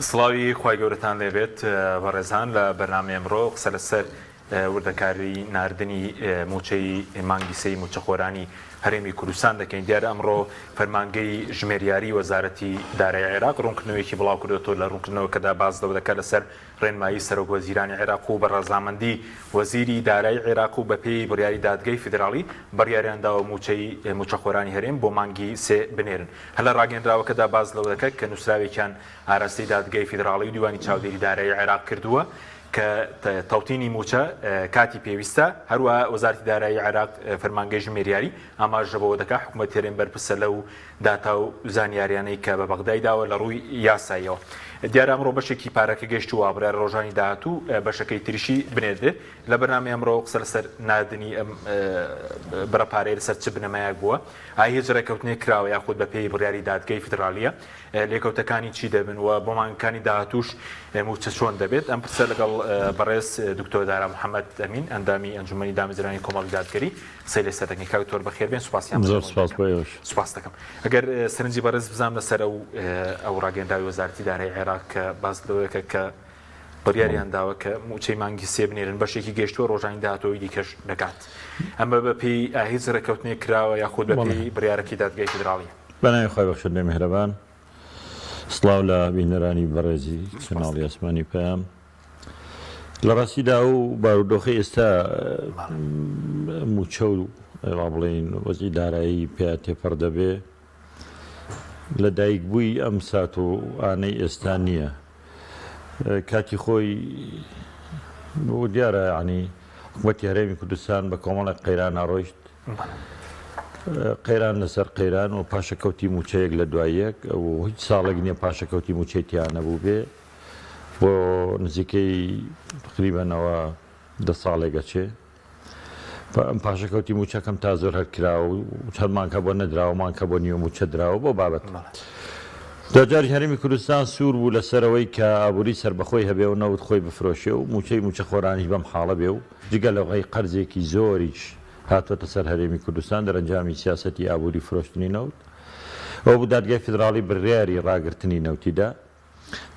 سڵاوی خوای گەورەتان لێبێت بەڕێزان لە بەرنامەی ئەمڕۆ قسە لەسەر وردەکاری ناردنی مووچەی مانگی سێی مووچەخۆرانی هەرێمی کوردستان دەکەین. دیارە ئەمڕۆ فەرمانگەی ژمێریاری وەزارەتی دارایی عێراق ڕوونکردنەوەیەکی بڵاوکردۆتەوە، لە ڕوونکردنەوەکەدا باس لەوە دەکات لەسەر ڕێنمایی سەرۆک وەزیرانی عێراق و بە ڕەزامەندی وەزیری دارایی عێراق و بەپێی بڕیاری دادگەی فیدراڵی بڕیاریان داوە مووچەی مووچەخۆرانی هەرێم بۆ مانگی سێ بنێرن. هەر لە ڕاگەیەندراوەکەدا باس لەوە دەکات کە نووسراوێکیان ئاراستەی دادگای فیدراڵی و دیوانی چاودێری دارایی عێراق کردووە کە تەوتینی مووچە کاتی پێویستە، هەروەها وەزارەتی دارایی عێراق فەرمانگەی ژمێریاری ئاماژە بەوە دەکات حکومەت هەرێم بەرپرسە لەو داتا و زانیاریانەی کە بە بەغدای داوە لە ڕووی یاساییەوە. دیارە ئەمڕۆ بەشێکی پارەکە گەیشتووە، بڕیارە ڕۆژانی داهاتوو بەشەکەی تریشی بنێردرێت. لە بەرنامەی ئەمڕۆ قسە لەسەر ناردنی ئەم بڕە پارەیە لەسەر چ بنەمایەک بووە، ئایا هیچ ڕێککەوتنێک کراوە یاخود بەپێی بڕیاری دادگەی فیدراڵییە، لێکەوتەکانی چی دەبن و بۆ مانگەکانی داهاتووش مووچە چۆن دەبێت؟ ئەم پرسە لەگەڵ بەڕێز دکتۆر دارا محەمەد ئەمین، ئەندامی ئەنجومەنی دامەزرانی کۆمەڵی دادگەری قسەی لەسەر دەکەین. کاک دکتۆر بەخێربێن، سوپاسیان زۆر سوپاس بۆ ئێوەش. سوپاس دەکەم. ئەگەر سەرنجی بەڕێز بزانم لەسەر ئەو ئەو ڕاگەیەندراوی وەزارەتی دارایی عێراق کە باس لەوەیەکە کە بڕیاریان داوە کە مووچەی مانگی سێ بنێرن، بەشێکی گەیشتووە ڕۆژانی داهاتووی دیکەش دەگات. ئەمە بەپێی هیچ ڕێککەوتنێک کراوە یاخود بەپێی بڕیارەکەی دادگای فیدراڵیە؟ بەناوی خوای بەخشندەی میهرەبان. سڵاو لە بینەرانی بەڕێزی چەناڵی ئاسمانی پەیام. لە ڕاستیدا ئەو بارودۆخەی ئێستا مووچە و وا بڵێین وەزعی دارایی پیا تێپەڕ دەبێ لە دایکبووی ئەم سات و ئانەی ئێستا نییە. کاتی خۆی دیارە یانی حکوومەتی هەرێمی کوردستان بە کۆمەڵێک قەیرانا ڕۆیشت. قەیران لەسەر قەیران و پاشەکەوتی مووچە یەک لە دوای یەک و هیچ ساڵێک نییە پاشەکەوتی مووچەی تیا نەبووبێ بۆ نزیکەی تقریبەن ئەوە دە ساڵێک ئەچێ ئەم پاشەکەوتی مووچەکەم تا زۆر هەر کراوە و چەند مانگ هەبووە نەدراوە مانگ هەبووە نیوە مووچە دراوە بۆ بابەت دواجاریش هەرێمی کوردستان سوور بوو لەسەرەوەی کە ئابووری سەربەخۆی هەبێ و نەوت خۆی بفرۆشێ و مووچەی مووچەخۆرانیش بەم حاڵە بێ و جگە لەوەی قەرزێکی زۆریش هاتووەتە سەر هەرێمی کوردستان دەرەنجامی سیاسەتی ئابووری فرۆشتنی نەوت. ئەوە بوو دادگای فیدراڵی بڕیاری ڕاگرتنی نەوتی دا.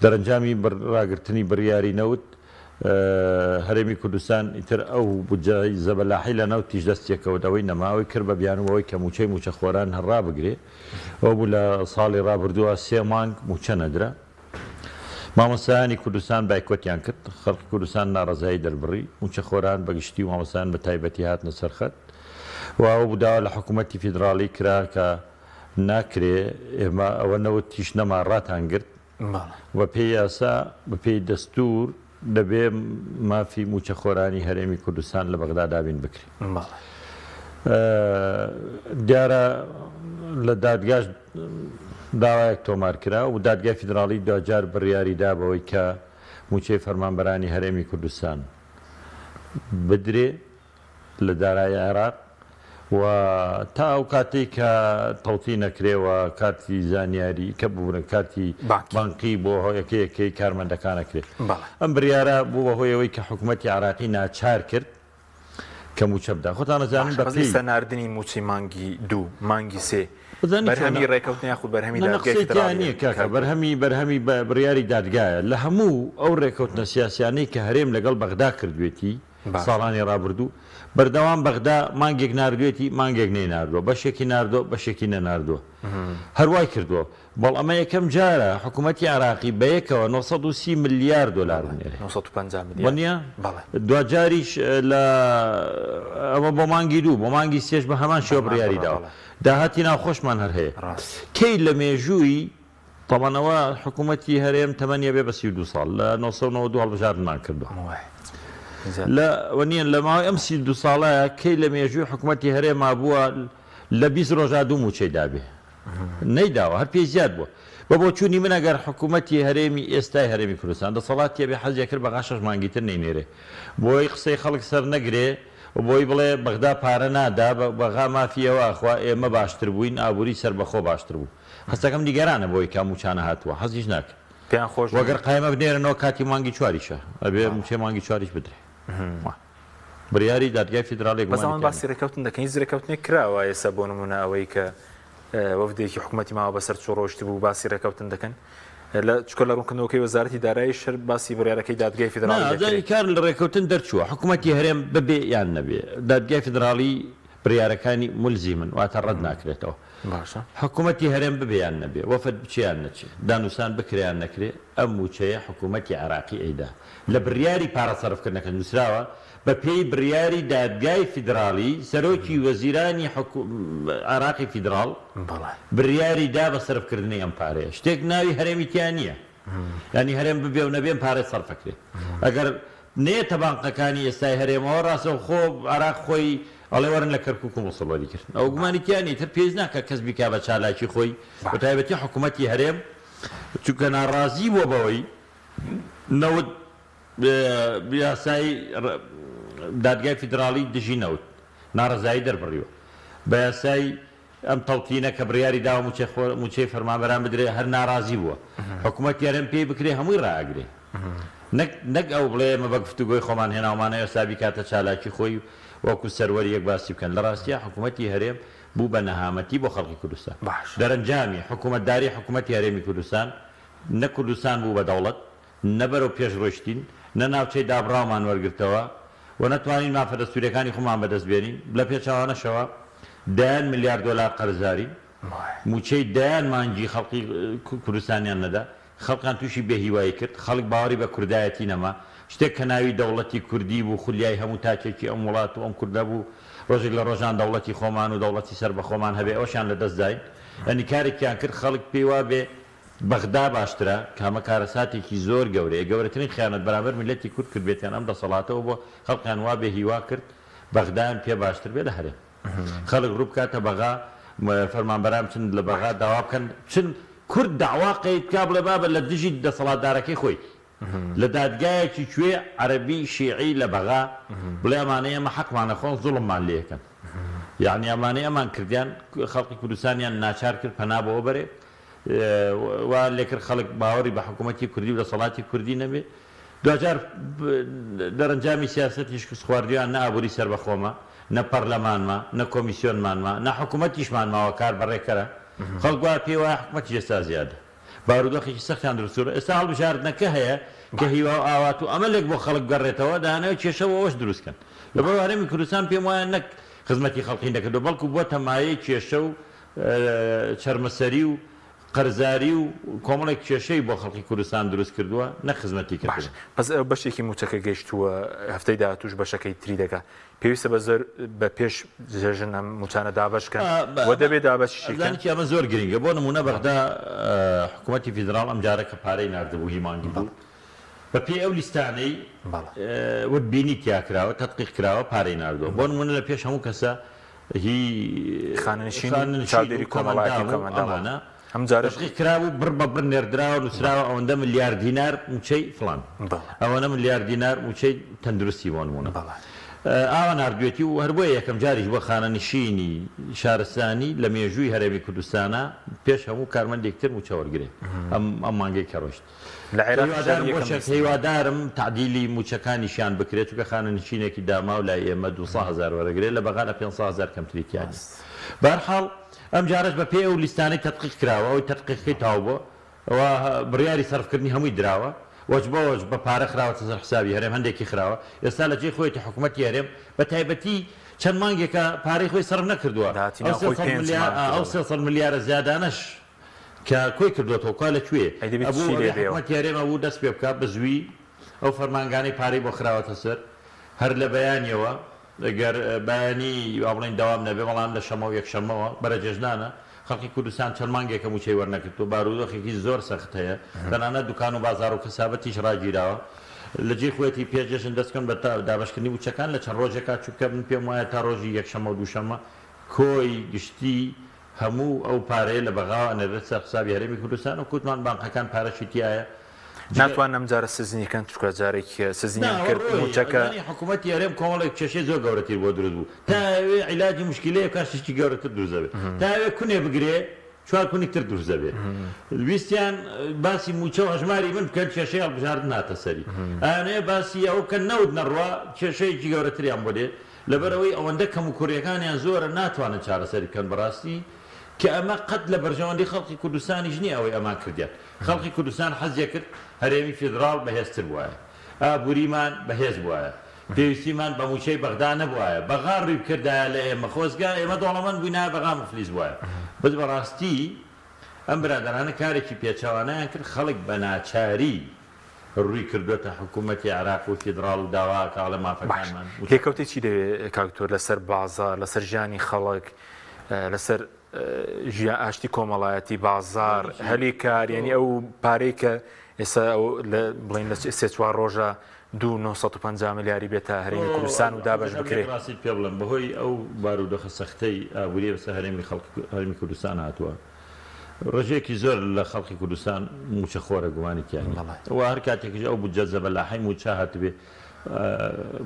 دەرەنجامی ڕاگرتنی بڕیاری نەوت، هەرێمی کوردستان ئیتر ئەو بودجەی زەبەلاحەی لە نەوتیش دەستیەکەوت ئەوەی نەما، ئەوەی کرد بە بیانوو بەوەی کە مووچەی مووچەخۆران هەر ڕابگرێ. ئەوە بوو لە ساڵی ڕابردووە سێ مانگ مووچە نەدرا. مامۆستایانی کوردستان بایکۆتیان کرد، خەڵکی کوردستان ناڕەزایی دەربڕی، مووچەخۆران بە گشتی و مامۆستایان بە تایبەتی هاتنە سەر خەت و ئەوە بوو داوا لە حکوومەتی فیدراڵی کرا کە ناکرێ ئێمە ئەوە نەوتیش نەما ڕاتان گرت و بەپێی یاسا بەپێی دەستوور دەبێ مافی مووچەخۆرانی هەرێمی کوردستان لە بەغدا دابین بکرێ. دیارە لە دادگاش داوایەک تۆمار کرا و دادگای فیدراڵی دواجار بڕیاری دا بەوەی کە مووچەی فەرمانبەرانی هەرێمی کوردستان بدرێ لە دارایی عێراق و تا ئەو کاتەی کە تەوتی نەکرێ و کارتی زانیاری کە ببورن کارتی بانقی بۆ یەکە یەکەی کارمەندەکان ئەکرێ. ئەم بریارە بوو بە هۆی ئەوەی کە حکوومەتی عێراقی ناچار کرد کە مووچە بدا. خۆتان ئەزانن بە پێی. باشە ناردنی مووچەی مانگی دوو، مانگی سێ بەرهەمی ڕێکەوتنە یاخود بەرهەمی دادگای فیدراڵییە؟ نییە کاکە، بەرهەمی بەرهەمی بڕیاری دادگایە. لە هەموو ئەو ڕێکەوتنە سیاسیانەی کە هەرێم لەگەڵ بەغدا کردوێتی ساڵانی ڕابردوو، بەردەوام بەغدا مانگێک ناردوێتی مانگێک نەیناردووە، بەشێکی ناردووە بەشێکی نەناردووە. هەر وای کردووە. بەڵ ئەمە یەکەم جارە حکوومەتی عێراقی بەیەکەوە 930 ملیار دۆلار بنێرێ. 950 ملیار. وەنیە؟ بەڵێ. دواجاریش لە ئەمە بۆ مانگی دوو، بۆ مانگی سێش بە هەمان شێوە بڕیاری داوە. داهاتی ناوخۆشمان هەر هەیە. ڕاست. کەی لە مێژووی تەبعەن ئەوە حکوومەتی هەرێم تەمەنی ئەبێ بە 32 ساڵ، لە 992 هەڵبژاردنمان کردووە. لە وەنیە لە ماوەی ئەم 32 ساڵەیا کەی لە مێژووی حکوومەتی هەرێما بووە لە 20 ڕۆژا دوو مووچەی دابێ؟ نەیداوە هەر پێی زیاد بووە. بە بۆچوونی من ئەگەر حکوومەتی هەرێمی ئێستای هەرێمی کوردستان دەسەڵاتی هەبێ حەزی ئەکرد بەغا شەش مانگی تر نەینێرێ بۆی قسەی خەڵک سەر نەگرێ و بۆی بڵێ بەغدا پارە نادا بەغا مافی ئەوە ئەخوا ئێمە باشتر بووین ئابووری سەربەخۆ باشتر بوو هەستەکەم نیگەرانە بۆی کە ئەم مووچانە هاتووە حەزیش ناکرێ پێیان خۆش وە گەر قایمە بنێرنەوە کاتی مانگی چواریشە ئەبێ مووچەی مانگی چواریش بدرێ. بڕیاری دادگای فیدراڵی بەس ئەوان باسی ڕێکەوتن دەکەن هیچ ڕێکەوتنێک کراوە ئێستا بۆ نمونە ئەوەی کە وەفدێکی حکوومەتی ماوە بەسەر چوو ڕۆشت بوو باسی ڕێکەوتن دەکەن. لە چونکە لە ڕوونکردنەوەکەی وەزارەتی داراییش هەر باسی بڕیارەکەی دادگای نا فیدراڵی دەکرێ. ئەزانی کار لە ڕێکەوتن دەرچووە حکومەتی هەرێم ببێ یان نەبێ دادگای فیدراڵی بڕیارەکانی مولزیمن واتە ڕەت ناکرێتەوە. باشە. حکومەتی هەرێم ببێ یان نەبێ، وەفد بچێ یان نەچێ، دانوسان بکرێ یان نەکرێ، ئەم مووچەیە حکومەتی عێراقی ئەیدا. لە بڕیاری پارە سەرفکردنەکە نووسراوە، بە پێی بڕیاری دادگای فیدراڵی، سەرۆکی وەزیرانی عێراقی فیدراڵ بڕیاری دا بە سەرفکردنی ئەم پارەیە. شتێک ناوی هەرێمی تیا نییە. یانی هەرێم ببێ و نەبێ ئەم پارەیە سەرف ئەکرێ. ئەگەر نەیەتە بانقەکانی ئێستای هەرێمەوە ڕاستەوخۆ عێراق خۆی ئەڵێ وەرن لە کەرکوک و موسڵ وەریگرن. ئەوە گومانی تیا نیە. ئیتر پێویست ناکا کەس بیکا بە چالاکی خۆی بە تایبەتی حکومەتی هەرێم چونکە ناڕازی بووە بەوەی نەوت یاسای دادگای فیدراڵی دژی نەوت ناڕەزایی دەربڕیوە بە یاسای ئەم تەوتینە کە بڕیاری داوە موچەی خۆ موچەی فەرمانبەران بدرێ هەر ناڕازی بووە حکومەتی هەرێم پێی بکرێ هەمووی ڕائەگرێ نەک نەک ئەو بڵێ ئێمە بە گفتوگۆی خۆمان هێناومانە ئێستا بیکاتە چالاکی خۆی و وەکو سەروەریەک باسی بکەن لە ڕاستیا حکومەتی هەرێم بوو بە نەهامەتی بۆ خەڵکی کوردستان باشە. دەرەنجامی حکومەتداری حکومەتی هەرێمی کوردستان نە کوردستان بوو بە دەوڵەت نە بەرەو پێش ڕۆیشتین، نە ناوچەی دابڕاومان وەرگرتەوە و نە توانین مافە دەستوورییەکانی خۆمان بەدەست بێنین، لە پێچەوانەشەوە دەیان ملیار دۆلار قەرزارین، مووچەی دەیان مانگی خەڵکی کوردستانیان نەدا، خەڵکان تووشی بێهیوایی کرد، خەڵک باوەڕی بە کوردایەتی نەما، شتێک کە ناوی دەوڵەتی کوردی بوو خولیای هەموو تاکێکی ئەم وڵات و ئەم کوردە بوو، ڕۆژێک لە ڕۆژان دەوڵەتی خۆمان و دەوڵەتی سەربەخۆمان هەبێ ئەوەشیان لەدەست داین، یانی کارێکیان کرد خەڵک پێی وابێ بەغدا باشترە، کە ئەمە کارەساتێکی زۆر گەورەیە، گەورەترین خیانەت بەرامبەر میللەتی کورد کردبێتیان ئەم دەسەڵاتەوە بۆ خەڵکیان وا بێ هیوا کرد بەغدایان پێ باشتر بێ لە هەرێم خەڵک ڕوو بکاتە بەغا فەرمانبەران بچن لە بەغا داوا بکەن بچن کورد داوا قەید بکا بڵێ بابە لە دژی دەسەڵاتدارەکەی خۆی لە دادگایەکی کوێ عەرەبی شیعی لە بەغا بڵێ ئەمانەی ئێمە حەقمانە خۆن زوڵممان لێ ئەکەن یەعنی ئەمانەی ئەمان کردیان خەڵکی کوردستانیان ناچار کرد پەنا بۆ بەرێ وایان لێکرد خەڵک باوەڕی بە حکوومەتی کوردی و دەسەڵاتی کوردی نەبێ. دواجار دەرەنجامی سیاسەتی شکستخواردوویان نە ئابووری سەربەخۆما، نە پەرلەمانما، نە کۆمیسیۆنمان ما، نە حکوومەتیشمان ماوە کار بەڕێکەرە. خەڵک وایە پێی وایە حکوومەتیش ئێستا زیادە. بارودۆخێکی سەختیان دروست کردووە. ئێستا هەڵبژاردنەکە هەیە کە هیوا و ئاوات و ئەمەلێک بۆ خەڵک بگەڕێتەوە، دەیانەوێت کێشە بۆ ئەوەش دروست کەن. لەبەرئەوە هەرێمی کوردستان پێم وایە نەک خزمەتی خەڵکی نەکردووە، بەڵکو بووەتە مایەی کێشە و چەرمەسەری و قەرزاری و کۆمەڵێک کێشەی بۆ خەڵکی کوردستان دروست کردووە نەک خزمەتی کردبێت. باشە بەس ئەو بەشێکی مووچەکە گەیشتووە هەفتەی داهاتووش بەشەکەی تری دەگا پێویستە بە زۆر بە پێش جەژن ئەم مووچانە دابەش کەن و دەبێ دابەشیشی کەن. ئەزانی چی ئەمە زۆر گرینگە بۆ نموونە بەغدا حکوومەتی فیدراڵ ئەم جارە کە پارەی ناردبوو هی مانگی دوو بە پێی ئەو لیستانەی وردبینی تیا کراوە تەدقیق کراوە پارەی ناردووە بۆ نموونە لە پێش هەموو کەسە هی خانەنشین و چاودێری کۆمەڵایەتی و کەمئەندام ئەمانە تەدقیق کرابوو بڕ بە بڕ نێردراوە نووسراوە ئەوەندە ملیار دینار مووچەی فڵان ئەوەنە ملیار دینار مووچەی تەندروستی بۆ نموونە ئاوا ناردوێتی و هەر بۆیە یەکەم جاریش بۆ خانەنشینی شارستانی لە مێژووی هەرێمی کوردستانا پێش هەموو کارمەندێک تر مووچە وەرگرێ ئەم مانگەی کە ڕۆیشت. لە عێراقیش هیوادارم یەکەم بۆ لیستە. هیوادارم تەعدیلی مووچەکانیشیان بکرێت چونکە خانەنشینێکی داماو لای ئێمە 200 هەزار وەرەگرێت لە بەغا لە 500 هەزار کەمتری تیا نیە بەهەرحاڵ ئەمجارەش بە پێی ئەو لیستانەی تەدقیق کراوە ئەوەی تەدقیقەکەی تەواو بووە و بڕیاری سەرفکردنی هەمووی دراوە وەجبە وەجبە پارە خراوەتە سەر حسابی هەرێم هەندێکی خراوە ئێستا لە جێی خۆیەتی حکومەتی هەرێم بە تایبەتی چەند مانگێکە پارەی خۆی سەرف نەکردووە داهاتی ئەو ناوخۆی 300 پێنج ملیار مانگ ئەو کردەوە. 300 ملیارە زیادانەش کە کۆی کردۆتەوە کوا لە کوێ ئەی دەبێ ئەبوو چی لێ ئەبێ بێەوە؟ حکومەتی هەرێم ئەبوو دەست پێ بکا بە زووی ئەو فەرمانگانەی پارەی بۆ خراوەتە سەر هەر لە بەیانیەوە گەر بەیانی وا بڵێین دەوام نەبێ بەڵام لە شەمە و یەکشەمەوە بەرە جێژنانە خەڵکی کوردستان چەند مانگێکە مووچەی وەرنەگرتووە بارودۆخێکی زۆر سەخت هەیە تەنانەت دوکان و بازاڕ و کەسابەتیش ڕاگیراوە لە جێی خۆیەتی پێش جەژن دەست بکەن بە دابەشکردنی مووچەکان لە چەند ڕۆژێکا چونکە من پێم وایە تا ڕۆژی یەکشەمە و دووشەمە کۆی گشتی هەموو ئەو پارەیە لە بەغاوە ئەنێرێت سەر حسابی هەرێمی کوردستان و کوتمان بانقەکان پارەشی تیایە جگە ناتوانن ئەم جارە سزنی کەن چونکە جارێک نا سزنیان ئەوە کرد ڕۆیی موچەکە. ئەزانی حکومەتی هەرێم کۆمەڵێک کێشەی زۆر گەورەتری بۆ دروست بوو تا ئەوێ عیلاجی موشکیلەیە بکات شتێکی گەورەتر دروست دەبێت تا ئەوێ کونێ بگرێ چوار کونی تر دروست دەبێت ویستیان باسی موچە و هەژماری من بکەن کێشەی هەڵبژاردن هاتە سەری ئەیانەوێ باسی ئەوە بکەن نەوت نەڕوا کێشەیەکی گەورەتریان بۆ دێ لەبەرئەوەی ئەوەندە کەموکوڕیەکانیان زۆرە ناتوانن چارەسەری بکەن بەڕاستی. کە ئەمە قەت لە بەرژەوەندی خەڵکی کوردستانیش نییە ئەوەی ئەمان کردیان. خەڵکی کوردستان حەزی ئەکرد هەرێمی فیدڕاڵ بەهێزتر بوایە، ئابووریمان بەهێز بوایە، پێویستیمان بە مووچەی بەغدا نەبوایە، بەغا ڕووی بکردایە لە ئێمە، خۆزگە ئێمە دەوڵەمەند بووینایە بەغا موفلیس بوایە. بەس بەڕاستی ئەم برادەرانە کارێکی پێچەوانەیان کرد، خەڵک بە ناچاری ڕووی کردووەتە حکوومەتی عێراق و فیدڕاڵ و داوا ئەکا ئەڵێ باش مافەکانمان مووچەکان. لێکەوتەی چی دەوێ کاک دکتۆر لەسەر بازاڕ، لەسەر ژیانی خەڵک، لەسەر ژیا ئاشتی کۆمەڵایەتی، بازاڕ، هەلی کار، یانی ئەو پارەی کە ئێستا بڵێن لە سێ چوار ڕۆژە دوو 950 ملیاری بێتە هەرێمی کوردستان و دابەش بکرێ. ڕاستیت پێ بڵێم بەهۆی ئەو بارودۆخە سەختەی ئابووریە بەسەر هەرێمی خەڵک هەرێمی کوردستان هاتووە ڕێژەیەکی زۆر لە خەڵکی کوردستان مووچەخۆرە گومانی تیا نییە و هەر کاتێکیش ئەو بودجە زەبەلاحەی مووچە هاتبێ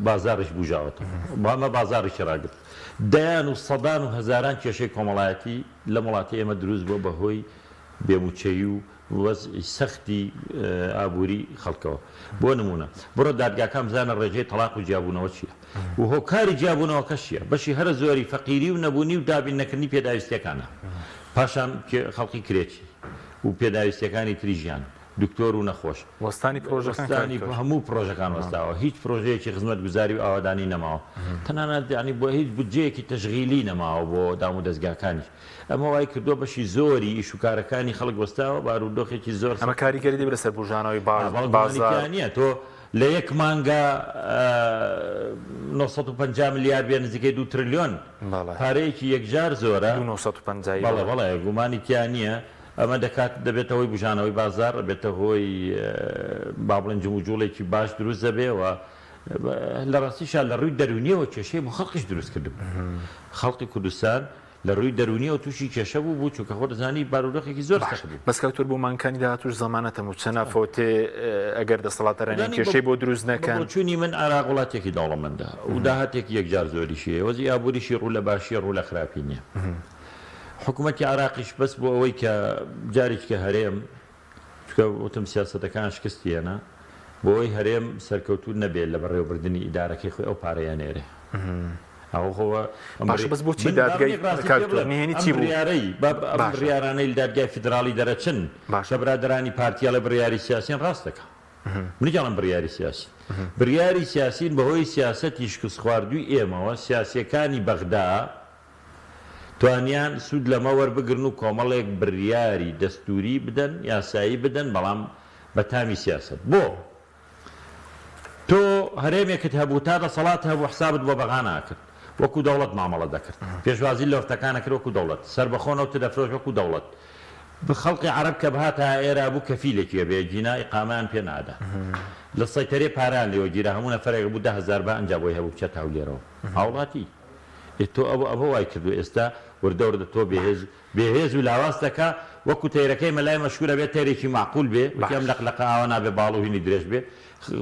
بازاڕیش بوژاوەتەوە و ئەمە بازاڕیشی ڕاگرت. دەیان و سەدان و هەزاران کێشەی کۆمەڵایەتی لەم وڵاتەی ئێمە دروست بووە بە هۆی بێ مووچەیی و وەزعی سەختی ئابووری خەڵکەوە. بۆ نموونە بڕۆ دادگاکان بزانە ڕێژەی تەڵاق و جیابوونەوە چییە و هۆکاری جیابوونەوەکەش چییە؟ بەشی هەرە زۆری فەقیری و نەبوونی و دابین نەکردنی پێداویستییەکانە. پاشان خەڵکی کرێچی و پێداویستییەکانی تری ژیان. دکتۆر و نەخۆش. وەستانی پرۆژەکان کاک وەستانی دکتۆر. هەموو پرۆژەکان وەستاوە هیچ پرۆژەیەکی خزمەتگوزاری و ئاوەدانی نەماوە تەنانەت یانی بۆ هیچ بودجەیەکی تەشغیلی نەماوە بۆ دامودەزگاکانیش ئەمە وای کردووە بەشی زۆری ئیش و کارەکانی خەڵک وەستاوە بارودۆخێکی زۆر ئەمە سەخت کاریگەری دەبێت لەسەر بوژانەوەی ها بەڵێ گومانی بازاڕ. تیا نییە تۆ لە یەک مانگا 950 ملیار بێ نزیکەی دوو ترلیۆن بەڵێ. پارەیەکی یەکجار زۆرە دوو 950 ی بەڵێ بەڵێ. بەڵێ گومانی تیا نییە ئەمە دەکات دەبێتە هۆی بوژانەوەی بازاڕ، ئەبێتە هۆی با بڵێین جموجوڵێکی باش دروست دەبێ و لە ڕاستیشا لە ڕووی دەروونیەوە کێشەی بۆ خەڵکیش دروست کردبوو. خەڵکی کوردستان لە ڕووی دەروونیەوە تووشی کێشە بوو بوو چونکە خۆ دەزانی بارودۆخێکی زۆر باش سەخت بوو. بەس کاک دکتۆر بۆ مانگەکانی داهاتووش زەمانەتە مووچە نافەوتێ ئەگەر دەسەڵاتدارانی دەزانی کێشەی بۆ دروست بە نەکەن. بۆچوونی من عێراق وڵاتێکی دەوڵەمەندە و داهاتێکی یەکجار زۆریشی هەیە، وەزعی ئابووریشی ڕوو لە باشییە ڕوو لە خراپی نییە. حکومەتی عێراقیش بەس بۆ ئەوەی کە جارێکیکە هەرێم چونکە وتم سیاسەتەکان شکستی هێنا بۆ ئەوەی هەرێم سەرکەوتوو نەبێت لە بەڕێوەبردنی ئیدارەکەی خۆی ئەو پارەیە نێرێ ئەوە خۆ ئەم باشە بڕی بەس بۆچی من با دادگای منێک ڕاستیت کاک پێ دکتۆر بڵێم نهێنی ئەم چی بوو بڕیارەی با ئەم باشە بڕیارانەی لە دادگای فیدراڵی دەرەچن باشە کە برادەرانی پارتی ئەڵێ بڕیاری سیاسین ڕاست دەکا منیش ئەڵێم بڕیاری سیاسی بڕیاری سیاسین بەهۆی سیاسەتی شکستخواردووی ئێمەوە سیاسیەکانی بەغدا توانیان سوود لەمە وەربگرن و کۆمەڵێک بریاری دەستووری بدەن، یاسایی بدەن، بەڵام بە تامی سیاسەت. بۆ؟ تۆ هەرێمێکت هەبوو، تا دەسەڵات هەبوو حسابت بۆ بەغا ناکرد، وەکو دەوڵەت مامەڵە دەکرد، پێشوازی لۆفتەکان ئەکرد وەکو دەوڵەت، سەربەخۆ نەوتت ئەفرۆشت وەکو دەوڵەت، خەڵقی عەرەب کە بهاتایە ئێرە ئەبوو کەفیلێکی هەبێ، گینا ئیقامەیان پێ نەئەدا. لە سەیتەرێ پارەیان لێوە گیرا، هەموو نەفەرێک ئەبوو 10,000 با ئەنجا بۆی هەبوو بچێتە هەولێرەوە. هاوڵاتی. ئێ تۆ ئەوە ئەوە وای کردوە ئێستا وردە وردە تۆ بێهێز بێهێز و لاواز دەکا وەکو تەیرەکەی مەلای مەشهور ئەبێ تەیرێکی مەعقول بێ وتی ئەم باش. لەق لەقە ئاوا نابێ باڵ و هینی درێژ بێ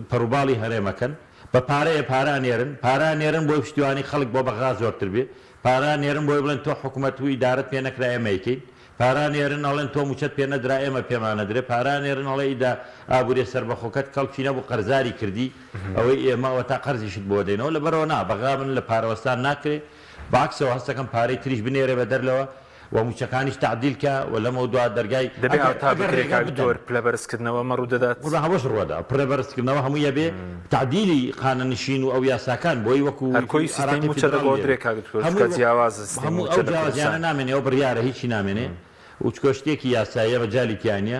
پەڕوباڵی هەرێمەکەن بە پارەیە پارە ئەنێرن پارە ئەنێرن بۆی پشتیوانی خەڵک بۆ بەغا زۆرتر بێ پارە ئەنێرن بۆی بڵێن تۆ حکومەت و ئیدارەت پێ نەکرا ئێمە ئەیکەین پارە ئەنێرن ئەڵێن تۆ موچەت پێ نەدرا ئێمە پێمان ئەدرێ پارە ئەنێرن ئەڵێ ئیدا ئابوریە سەربەخۆکەت کەڵکی نەبوو قەرزاری کردی ئەوەی ئێمە ئەوەتا قەرزیشت بۆ دەینەوە لەبەرئەوە نا بەغا من لە پارە وەستان ناکرێ بە عەکسەوە هەستەکەم پارەی تریش بنێرێ بەدەر لەوە و موچەکانیش تەعدیل کە و لەمەودوا دەرگای دەبێ ئەگەر هاوتا ئەگەر بکرێ ڕێگا کاک بدەن. دکتۆر پلە بەرزکردنەوە ئەمە ڕوودەدات؟ قوربان ئەوەش ڕوەدا پلە بەرزکردنەوە هەمووی ئەبێ تەعدیلی خانەنشین و ئەو یاساکان بۆی وەکو هەر کۆی سیستەمی عێراقی مووچە فیدراڵ دەگۆڕدرێ لێبێ کاک دکتۆر هەمووی چونکە وەک جیاوازە سیستەمی هەموو مووچە ئەو لە جیاوازیانە کوردستان. نامێنێ ئەو بڕیارە هیچی نامێنێ و چونکە شتێکی یاساییە مەجالی تیا نییە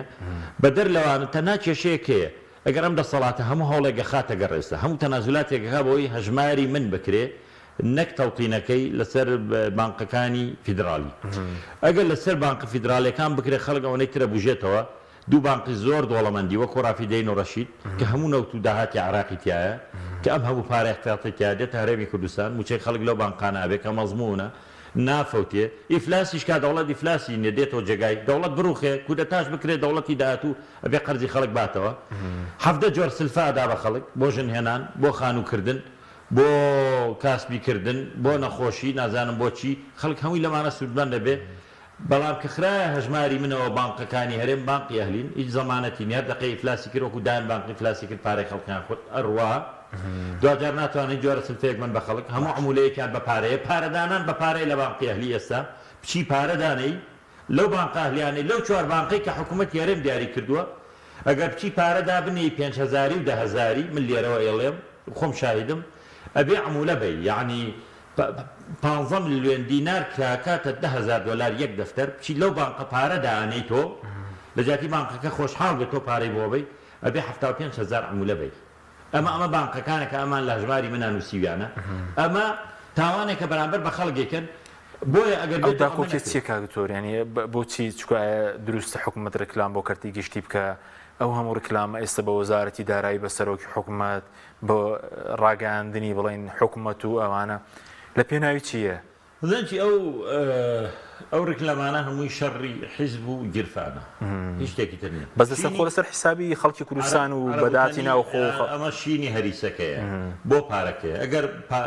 بەدەر لەوانە تەنها کێشەیەک هەیە ئەگەر ئەم دەسەڵاتە هەموو هەوڵێک ئەخاتە گەڕ ئێستا هەموو تەنازولاتێک ئەکا بۆ ئەوەی هەژماری من بکرێ نەک تەوتینەکەی لەسەر بانقەکانی فیدراڵی ئەگەر لەسەر بانقە فیدراڵیەکان بکرێ خەڵک ئەوەنەی تر ئەبوژێتەوە دوو بانقی زۆر دۆڵەمەندی وەکو ڕافیدەین و ڕەشید کە هەموو نەوت و داهاتی عێراقی تیایە کە ئەم هەموو پارە ئیحتیاتی تیایە دێتە هەرێمی کوردستان موچەی خەڵک لەو بانقانە ئەبێ کە مەزموونە نافەوتێ ئیفلاسیش کا دەوڵەت ئیفلاسی نیە دێتەوە جێگای دەوڵەت بڕوخێ کودەتاش بکرێ دەوڵەتی داهاتوو ئەبێ قەرزی خەڵک باتەوە 17 جۆر سلفە ئەدا بە خەڵک بۆ ژن هێنان بۆ خانوو کردن بۆ کاسبی کردن بۆ نەخۆشی نازانم بۆ چی خەڵک هەمووی لەمانە سوودمەند دەبێ بەڵام کە خرایە هەژماری منەوە بانقەکانی هەرێم بانقی ئەهلین هیچ زەمانەتی نیە هەر دەقەی ئیفلاسی کرد وەکو دایان بانقی ئیفلاسی کرد پارەی خەڵکیان خورد ئەڕوا دواجار ناتوانن هیچ جۆرە سلفەیەک بەن بە خەڵک هەموو عمولەیەکیان بە پارەیە پارەدانان بە پارەیە لە بانقی ئەهلی ئێستا بچی پارە دانێی. لەو بانقە ئەهلیانەی لەو چوار بانقەی کە حکوومەتی هەرێم دیاری کردووە ئەگەر بچی پارە دابنێی پێنج هەزاری و دە هەزاری من لێرەوە ئەیڵێم خۆم شاهیدم ئەبێ عمولە بەی یەعنی پانزە ملوێن دینار کە ئەکاتە 10,000 دۆلار یەک دەفتەر بچی لەو بانقە پارە دائەنێی تۆ لە جیاتی بانقەکە خۆشحاڵ بێ تۆ پارەی بۆ بەی ئەبێ 75,000 عمولە بەی ئەمە ئەمە بانقەکانە کە ئەمان لە هەژماری منا نووسیویانە ئەمە تاوانێکە بەرامبەر بە خەڵک ئەیکەن بۆیە ئەگەر ئەو بێت ئەمە داکۆکیە نەکرێت. چیە کاک دکتۆر یانی بۆچی چونکە ئایا دروستە حکومەت ڕیکلام بۆ کەرتی گشتی بکا ئەو هەموو ڕیکلامە ئێستا بە وەزارەتی دارایی بە سەرۆکی حکومەت بۆ ڕاگەیاندنی بڵێین حکومەت و ئەوانە لە پێناوی چییە؟ زەنگی ئەو ئەو ڕیکلامانە هەمووی شەڕی حیزب و گیرفانە هیچ شتێکی تر نیە. بەس لەسەر خۆ شینی لەسەر حیسابی خەڵکی عەرەب کوردستان و عەرەب بە داهاتی وتەنی ناوخۆ و خەڵ. ئەمە شینی هەریسەکەیە بۆ پارەکەیە ئەگەر پا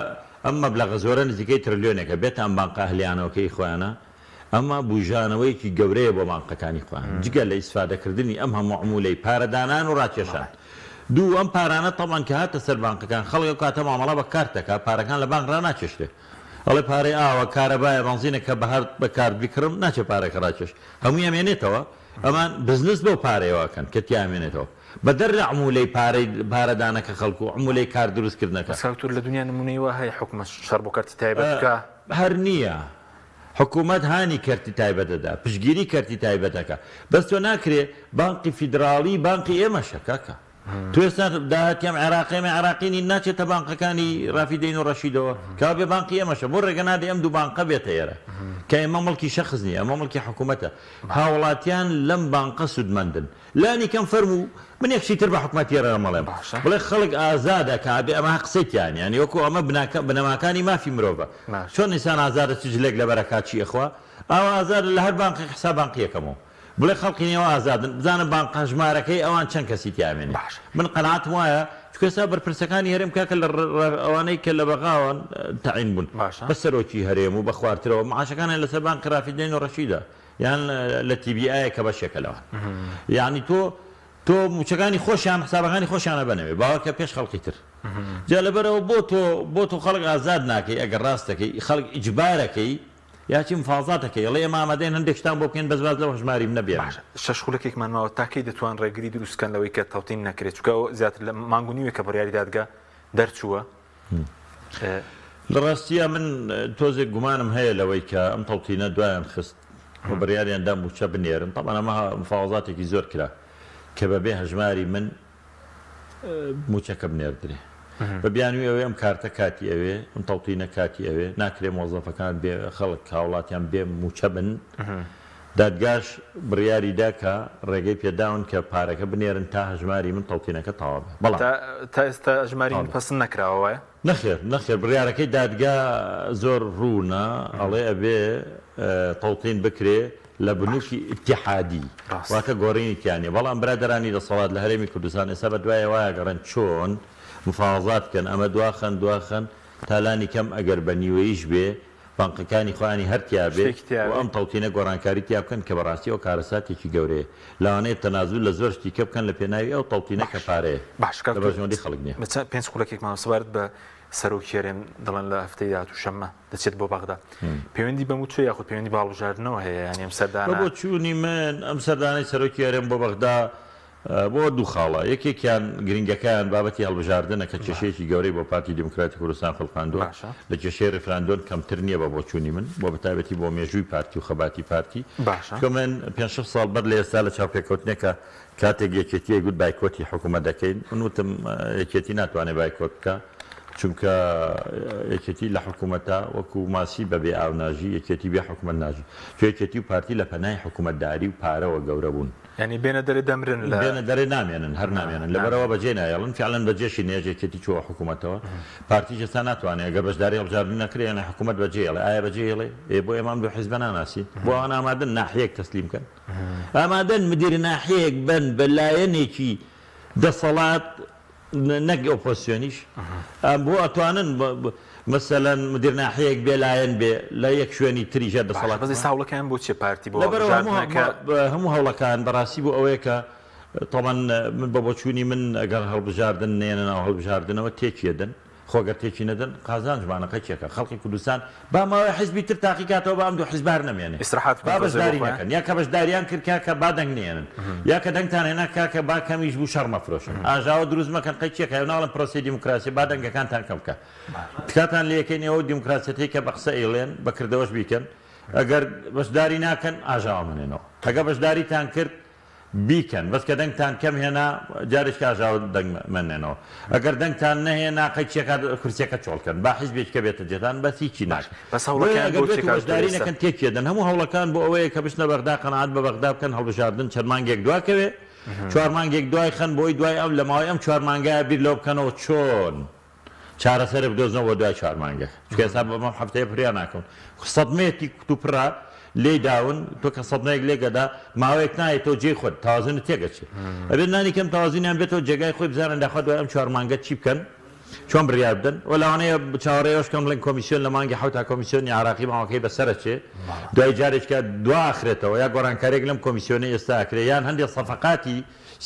ئەم مەبلەغە زۆرە نزیکەی ترلیۆنێکە بێتە ئەم بانقە ئەهلیانەوە کە ئی خۆیانە ئەمە بوژانەوەیەکی گەورەیە بۆ بانقەکانی خۆیان جگە لە ئیسفادەکردنی ئەم هەموو عمولەی پارەدانان و ڕاکێشان. دوو، ئەم پارانە تەبعەن کە هاتە سەر بانقەکان خەڵک ئەو کاتە مامەڵە بە کارت دەکا پارەکان لە بانق ڕاناکێشرێ ئەڵێ پارەی ئاوە کارەبایە بەنزینە کە بە هەر بە کارت بیکڕم ناچێ پارەکە ڕاکێش هەمووی ئەمێنێتەوە ئەمان بزنس بەو پارەیەوە ئەکەن کە تیا ئەمێنێتەوە بەدەر لە عمولەی پارەی پارەدانەکە خەڵک و عمولەی کارت دروست کردنەکە. بەس کاک دکتۆر لە دونیا نمونەی وا هەیە حکومەت شەڕ بۆ کەرتی تایبەت بکا؟ هەر نییە. حکومەت هانی کەرتی تایبەت دەدا، پشتگیری کەرتی تایبەت ئەکا، بەس تۆ ناکرێ بانقی فیدراڵی بانقی ئێمەشە کاکە، تۆ ئێستا داهاتی ئەم عێراقە ئێمە عێراقی نین ناچێتە بانقەکانی ڕافیدەین و ڕەشیدەوە، کەوابێ بانقی ئێمەشە، بۆ ڕێگە نادەی ئەم دوو بانقە بێتە ئێرە کە ئێمە مڵکی شەخس نییە، ئەمە مڵکی حکومەتە، هاوڵاتیان لەم بانقە سوودمەندن. لانی کەم فەرموو من یەک شتی تر بە حکومەتی ڕێم ئەڵێم باشە. بڵێ خەڵک ئازادە کە ئەبێ ئەمە قسەی تیا نیە یانی وەکو ئەمە بناکە بنەماکانی مافی مرۆڤە باشە. چۆن ئینسان ئازادە چ جلێک لەبەر ئەکا چی ئەخوا ئاوا ئازادە لە هەر بانقێک حساب بانقی ئەکەمەوە بڵێ خەڵکی نێوە ئازادن بزانە بانقە ژمارەکەی ئەوان چەند کەسی تیا ئەمێنێ باشە. من قەناعەتم وایە چونکە ئێستا بەرپرسەکانی هەرێم کاکە لە ئەوانەی کە لە بەغاوەن تەعین بوون باشە. بە سەرۆکی هەرێم و بە خوارترەوە معاشەکانیان لەسەر بانقی ڕافیدەین و ڕەشیدە یان لە تی بی ئایە کە بەشێکە لەوان یانی تۆ تۆ موچەکانی خۆشیان حسابەکانی خۆشیان ئەبەنەوێ باوەڕکە پێش خەڵکی تر جا لەبەرەوە بۆ تۆ بۆ تۆ خەڵک ئازاد ناکەی ئەگەر ڕاست دەکەی خەڵک ئیجبارەکەی یا چی مفاوزات دەکەی ئەڵێ ئێمە ئامادەین هەندێک شتان بۆ بکەین بەس باز لەو هەژماری منە بێنن. باشە شەش خولەکێکمان ماوە تا کەی دەتوان ڕێگری دروست کەن لەوەی کە تەوتین نەکرێت چونکە ئەوە زیاتر لە مانگ و نیوێکە بڕیاری دادگا دەرچووە. لە ڕاستیا من تۆزێک گومانم هەیە لەوەی کە ئەم تەوتینە دوایان خست و بڕیاریان دا مووچە بنێرن، تەبعەن ئەمە مفاوەزاتێکی زۆر کرا کە بەبێ هەژماری من مووچەکە بنێردرێ بە بیانووی ئەوەی ئەم کارتە کاتی ئەوێ، ئەم تەوتینە کاتی ئەوێ، ناکرێ مۆزەفەکان بێ خەڵک هاوڵاتیان بێ مووچە بن. دادگاش بڕیاری دا کە ڕێگەی پێداون کە پارەکە بنێرن تا هەژماری من تەوتینەکە تەواو بێت، بەڵام. تا ئێستا هەژماری من پەسند نەکراوە وایە؟ نەخێر نەخێر بڕیارەکەی دادگا زۆر ڕوونە ئەڵێ ئەبێ تەوتین بکرێ لە بنوکی ئیتیحادی واتە گۆڕینی تیا نیە، بەڵام برادەرانی دەسەڵات لە هەرێمی کوردستان ئێستا بە دوای ئەوە ئەگەڕێن چۆن مفاوەزات بکەن ئەمە دواخەن دواخەن تا لانی کەم ئەگەر بە نیوەیش بێ بانقەکانی خۆیانی هەر تیا بێ شتێکی تیا و بێ. ئەم تەوتینە گۆڕانکاری تیا بکەن کە بەڕاستی ئەوە کارەساتێکی گەورەیە. لەوانەیە تەنازول لە زۆر شتی کە بکەن لە پێناوی ئەو تەوتینە کە باش پارەیە باش کاک لە دکتۆر بەرژەوەندی خەڵک نیە. بە چەند پێنج خولەکێک ماوە سەبارەت بە سەرۆکی هەرێم دەڵێن لە هەفتەی داهاتوو شەممە دەچێت بۆ بەغدا پەیوەندی بە مووچە یاخود پەیوەندی بە هەڵبژاردنەوە هەیە یانی ئەم بە سەردانە؟ بۆچوونی من ئەم سەردانەی سەرۆکی هەرێم بۆ بەغدا بۆ دوو خاڵە، یەکێکیان گرنگەکەیان بابەتی هەڵبژاردنە کە کێشەیەکی گەورەی بۆ پارتی دیموکراتی کوردستان خولقاندووە، لە کێشەی ڕیفراندۆن کەمتر نییە بە بۆچوونی من، بۆ بەتایبەتی بۆ مێژووی پارتی و خەباتی پارتی، چونکە من پێنج شەش ساڵ بەر لە ئێستا لە چاوپێکەوتنێکا کاتێک یەکێتی ئەیگوت بایکۆتی حکوومەت دەکەین، من وتم یەکێتی ناتوانێت بایکۆت بکا، چونکە یەکێتی لە حکوومەتە وەکوو ماسی بە بێ ئاو ناژی، یەکێتی بێ حکوومەت ناژی، چونکە یەکێتی و پارتی لە پەنای حکوومەتداری و پارەوە گەورە بوون. یانی بێنە دەرێ دەمرن لە. بێنە دەرێ نامێنن هەر نامێنن لەبەرئەوە بەجێ نایەڵن فیعلەن بەجێشی نەیەش یەکێتی چووە حکوومەتەوە پارتیش ئێستا ناتوانێ ئەگەر بەشداری هەڵبژاردن نەکرێ یانی حکوومەت بەجێ ئەڵێ ئایا بەجێ ئەڵێ ئێ بۆ ئێمە ئەم دوو حیزبە ناناسین بۆ ئەوان ئامادەن ناحیەیەک تەسلیم کەن ئامادەن مدیر ناحیەیەک بەن بە لایەنێکی دەسەڵات نەک ئۆپۆزسیۆنیش بۆ ئەتوانن مەسەلەن مدیر ناحیەیەک بێ لایەن بێ لە یەک شوێنی تری ژێر باشە دەسەڵاتی بەس ئێستا خۆیان. هەوڵەکەیان بۆ چیە پارتی بۆ لەبەرئەوە هەموو هەڵبژاردنەکە؟ هەموو هەوڵەکان بەڕاستی بۆ ئەوەیە کە تەبعەن من بە بۆچوونی من ئەگەر هەڵبژاردن نەیەنە ناو هەڵبژاردنەوە تێکی ئەدەن. خۆ گەر تێکی نەدەن قازانجمانە قەیچێکە خەڵکی کوردستان با ماوەی حیزبی تر تاقی کاتەوە با ئەم دوو حیزبە هەر نەمێنێ ئیسراحەت با بکەن تۆزێ بۆ بەشداری خۆیان. نەکەن یا کە بەشداریان کرد کاکە با دەنگ نەیەنن یا کە دەنگتان هێنا کاکە با کەمیش بوو شەڕ مەفرۆشن ئاژاوە دروست مەکەن قەیچێکە ناڵێم پرۆسەی دیموکراسی با دەنگەکانتان کەم بکا تکاتان لێکەین ئێوە ئەو دیموکراسیەتەی کە بە قسە ئەیڵێن بە کردەوەش بیکەن ئەگەر بەشداری ناکەن ئاژاوە مەنێنەوە ئەگەر بەشداریتان کرد بیکەن بەس کە دەنگتان کەم هێنا جارێکی ئاژاوە دەنگ مەنێنەوە ئەگەر دەنگتان نەهێنا قەیچیەکە کورسیەکە چۆڵ کەن با حیزبێکی کە بێتە جێتان بەس هیچی باش ناکەن بەس بۆیە هەوڵەکەیان ئەگەر بۆ بێت چیە و کاک دکتۆر بەشداری ئێستا؟ نەکەن تێکیەدەن هەموو هەوڵەکان بۆ ئەوەیە کە بچنە بەغدا قەناعەت بە بەغدا بکەن هەڵبژاردن چەند مانگێک دواکەوێ چوار مانگێک دوای خەن بۆی دوای ئەم لە ماوەی ئەم چوار مانگایە بیر لەوە بکەنەوە چۆن چارەسەرێ بدۆزنەوە بۆ دوای چوار مانگەکە چونکە ئێستا بەم هەفتەیە فریا ناکەون سەدمەیەکی کوتوپڕە لێی داون تۆ کە سەدمەیەک لێگەدا ماوەیەک نایەتەوە جێی خۆت تەوازنت تێگەچێ ئەبێت نانی کەم تەوازنیان بێتەوە جێگای خۆی بزانن داخوا دوای ئەم چوار مانگە چی بکەن چۆن بڕیار بدەن و لەوانەیە چاوەڕێ ئەوەش بکەن بڵێن کۆمیسیۆن لە مانگی حەوتا کۆمیسیۆنی عێراقی ماوەکەی بەسەرەچێ دوای جارێکە دوا ئەخرێتەوە یا گۆڕانکاریەک لەم کۆمیسیۆنەی ئێستا ئەکرێ یان هەندێ سەفەقاتی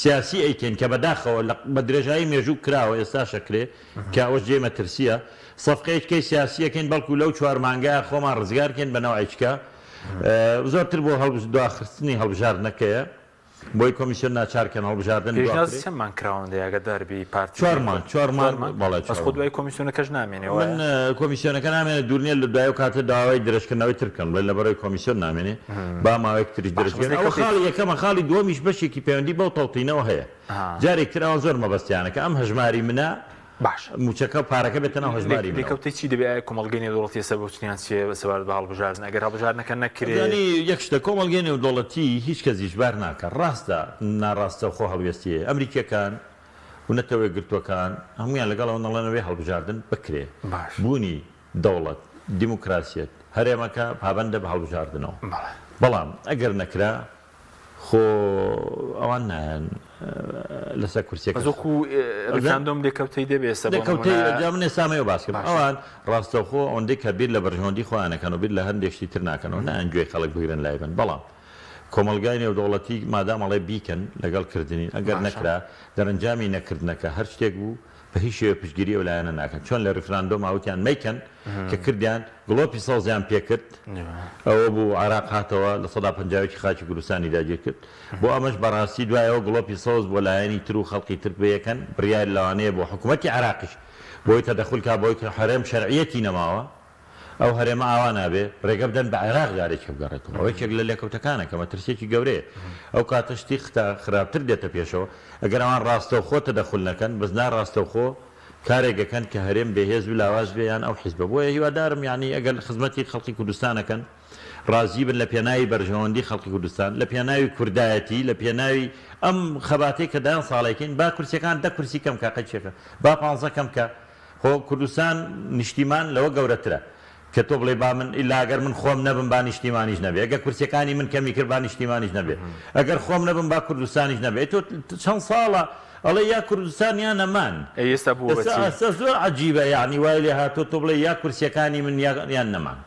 سیاسی ئەیکەین کە بەداخەوە لە بە درێژایی مێژوو کراوە ئێستاش ئەکرێ کە ئەوەش جێی مەترسیە سەفقەیەکەی سیاسی ئەکەین بەڵکو لەو چوار مانگە خۆمان ڕزگار کەین بە نەوعێکە زۆرتر بۆ دواخستنی هەڵبژاردنەکەیە بۆی کۆمیسیۆن ناچار کەن هەڵبژاردن پێشنیاز دواخرێ. چەند مانگ کراون دەی ئاگادار بی پارتی چوار مانگ چوار چوار مانگ مانگ بەڵێ بەس چوار خۆ مانگ. دوای کۆمیسیۆنەکەش نامێنێ من وایە؟ کۆمیسیۆنەکە نامێنێ دوور نیە لە دوای ئەو کاتە داوای درێژکردنەوەی تر بکەن بڵێن لەبەرئەوەی کۆمیسیۆن نامێنێ با ماوەیەک تریش باشە درێژ بەس بکەن ئەوە لێکەوتەی خاڵی یەکەمە خاڵی دووەمیش بەشێکی پەیوەندی بەو تەوتینەوە هەیە جارێک تر ئەوان زۆر مەبەستیانە کە ئەم هەژماری منە باشە مووچەکە و پارەکە بێتە ناو هەژماری منەوە. لێکەوتەی چی دەبێ ئایا کۆمەڵگەی نێودەوڵەتی ئێستا بۆچونیان چیە سەبارەت بە هەڵبژاردن ئەگەر هەڵبژاردنەکە نەکرێ؟ ئەزانی یەک شتە کۆمەڵگەی نێودەوڵەتی هیچ کەس ئیجبار ناکا ڕاستە ناڕاستەوخۆ هەڵوێستی هەیە ئەمریکیەکان و نەتەوە یەکگرتووەکان هەموویان لەگەڵ ئەوەن ئەڵێن ئەبێ هەڵبژاردن بکرێ باش. بوونی دەوڵەت دیموکراسیەت هەرێمەکە پابەندە بە هەڵبژاردنەوە بەڵێ. بەڵام ئەگەر نەکرا خۆ ئەوان نایەن لەسەر کورسیەکە بەس وەکو ڕیفراندۆم لێکەوتەی دەبێ ئێستا بۆ لێکەوتەی نمونە جا من ئێستا ئەمەوێ باس کەم باشە. ئەوان ڕاستەوخۆ ئەوەندەی کە بیر لە بەرژەوەندی خۆیان ئەکەن و بیر لە هەندێک شتی تر ناکەنەوە نایەن گوێی خەڵک بگرن لای بن بەڵام کۆمەڵگای نێودەوڵەتی مادام ئەڵێ بیکەن لەگەڵ کردنین ئەگەر باشە. نەکرا دەرەنجامی نەکردنەکە هەر شتێک بوو بە هیچ شێوەیەک پشتگیری ئەو لایەنە ناکەن چۆن لە ریفراندۆما وتیان مەیکەن کە کردیان گڵۆپی سەوزیان پێکرد ئەوە بوو عێراق هاتەوە 51% ی خاکی کوردستانی داگیر کرد بۆ ئەمەش بەڕاستی دوای ئەوە گڵۆپی سەوز بۆ لایەنی تر و خەڵکی تر پێکەن بڕیار لەوانەیە بۆ حکوومەتی عێراقیش بۆی تەدەخول کا بۆی کە هەرێم شەرعیەتی نەماوە ئەو هەرێمە ئاوا نابێ ڕێگە بدەن بە عێراق جارێکی بگەڕێتەوە. ئەوە یەکێک لە لێکەوتەکانە کە مەترسییەکی گەورەیە. ئەو کاتە شتی خراپتر دێتە پێشەوە. ئەگەر ئەوان ڕاستەوخۆ تەدەخول نەکەن، بەس ناڕاستەوخۆ کارێک ئەکەن کە هەرێم بێهێز و لاواز بێ یان ئەو حیزبە. بۆیە هیوادارم یانی ئەگەر خزمەتی خەڵکی کوردستان ئەکەن، ڕازی بن لە پێناوی بەرژەوەندی خەڵکی کوردستان، لە پێناوی کوردایەتی، لە پێناوی ئەم خەباتەی کە دەیان ساڵێکین، با کورسییەکان دە کورسی کەم کا قەیچێکە، با پانزە کەم کا، خۆ کوردستان نیشتیمان لەوە گەورەترە کە تۆ بڵێی با من ئیلا گەر من خۆم نەبم با نیشتیمانیش نەبێ ئەگەر کورسیەکانی من کەمی کرد با نیشتیمانیش نەبێ ئەگەر خۆم نەبم با کوردستانیش نەبێ ئەی تۆ چەند ساڵە ئەڵێ یا کوردستان یا نەمان ئەی ئێستا بووە بە ئێستا چی؟ ئێستا زۆر عەجیبە یەعنی وای لێ هاتووە تۆ بڵێی یا کورسیەکانی من یا یان نەمان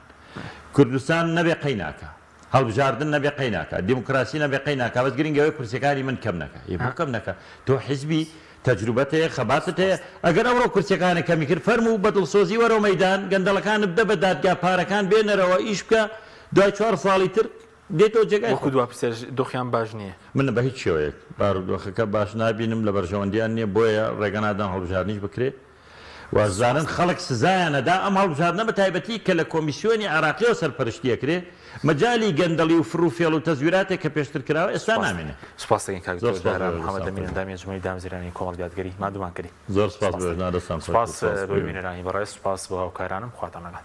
کوردستان نەبێ قەی ناکا. هەڵبژاردن نەبێ قەی ناکا، دیموکراسی نەبێ قەی ناکا، بەس گرنگ ئەوەیە کورسیەکانی من کەم نەکا. ئێ بۆ کەم نەکا؟ تۆ حیزبی، تەجروبەت هەیە، خەباتت هەیە، ئەگەر ئەمڕۆ کورسیەکانت کەمی کرد، فەرموو بە دڵسۆزی وەرەوە مەیدان، گەندەڵەکانت بدە بە دادگا، پارەکان بێنەرەوە، ئیش بکە، دوای چوار ساڵی تر دێتەوە جێگای وەکو خۆت. دوا پرسیار دۆخیان باش نییە؟ من بە هیچ شێوەیەک بارودۆخەکە باش نابینم، لە بەرژەوەندیان نییە، بۆیە ڕێگە نادەن هەڵبژاردنیش بکرێ. وازانن خەڵک سزایان ئەدا، ئەم هەڵبژاردنە بە تایبەتی کە لە کۆمیسیۆنی عێراقیەوە سەرپەرشتی ئەکرێ، مەجالی گەندەڵی و فڕو فێڵ و تەزویراتێک کە پێشتر کراوە ئێستا سوپاس نامێنێ. سوپاس دەکەین کاک زۆر دکتۆر سوپاس دارا بۆ محمد دەستان ئەمین خۆش. ئەندامی ئەنجومەنی دامەزرێنەری کۆمەڵی دادگەری ماندوومان کردی. زۆر سوپاس سوپاس بۆ دەکەین. دەستان خۆش سوپاس بێت. سوپاس بۆ بۆ. بینەرانی بەڕێز سوپاس بۆ هاوکارانم خواتان لەگەڵ.